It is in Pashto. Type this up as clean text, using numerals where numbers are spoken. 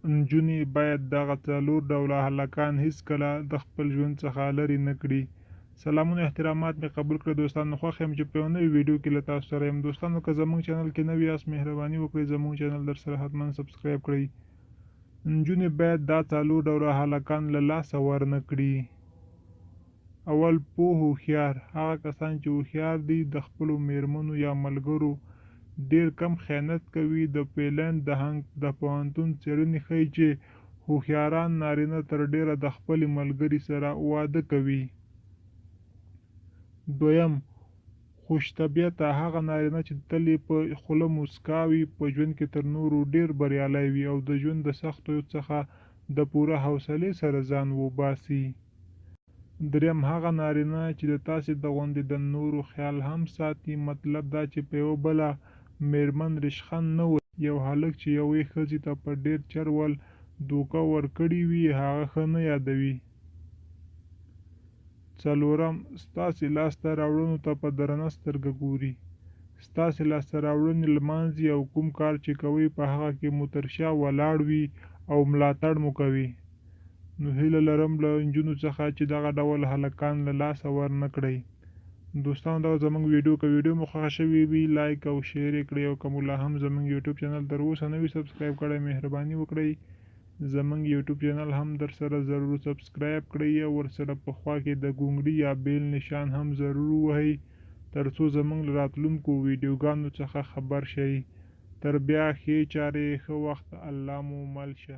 نجونې باید دغه څلور ډوله هلکان هیڅکله د خپل ژوند څخه لرې نه کړي. سلامونه احترامات مې قبول کړئ دوستانو، خوښ یم چې په یوه نوې ویډیو کې له تاسو سره یم. دوستانو که زموږ چینل کې نوي یاست، مهرباني وکړئ زموږ چینل درسره حتما سبسکرایب کړئ. نجونې باید دا څلور ډوله هلکان له لاسه ورنه کړي. اول، پوه هوښیار، هغه کسان چې هوښیار دي د خپلو میرمنو یا ملګرو ډیر کم خیانت کوي. د فنلنډ د هنګ د پوهنتون څیړنې ښيي چې هوښیاران نارینه تر ډیره د خپلې ملګري سره واده کوي. دویم، خوش طبیعته، هغه نارینه چې تل یې په خوله موسکا وي، په ژوند کې تر نورو ډیر بریالی وي او د ژوند د سختیو څخه د پوره حوصلې سره ځان وباسي. دریم، هغه نارینه چې د تاسې د غوندې د نورو خیال هم ساتي، مطلب دا چې په یوه بله میرمن ریشخند نه وهي. یو هلک چې یوې ښځې ته په ډیر چر ول دوکه ورکړې وي، هغه ښه نه یادوي. څلورم، ستاسې لاسته راوړنو ته په درنه سترګه ګوري، ستاسې لاسته راوړنې لمانځي او کوم کار چې کوئ په هغه کې مو تر شا ولاړ وي او ملاتړ مو کوي. نو هیله لرم له نجونو څخه چې دغه ډول هلکان له لاسه ورنه کړئ. دوستانو دا زموږ ویډیو، که ویډیو مو خوښه شوې وي لایک او شیر یې کړئ، او که مو لا هم زموږ یوټیوب چینل تر اوسه نه وي سبسکرایب کړی، مهرباني وکړئ زموږ یوټیوب چینل هم درسره ضرور سبسکرایب کړئ او ورسره په خوا کې د ګونګړي یا بیل نشان هم ضرور ووهئ ترڅو زموږ له راتلونکو ویډیوګانو څخه خبر شئ. تر بیا ښې چارې، ښه وخت، الله مو مل شه.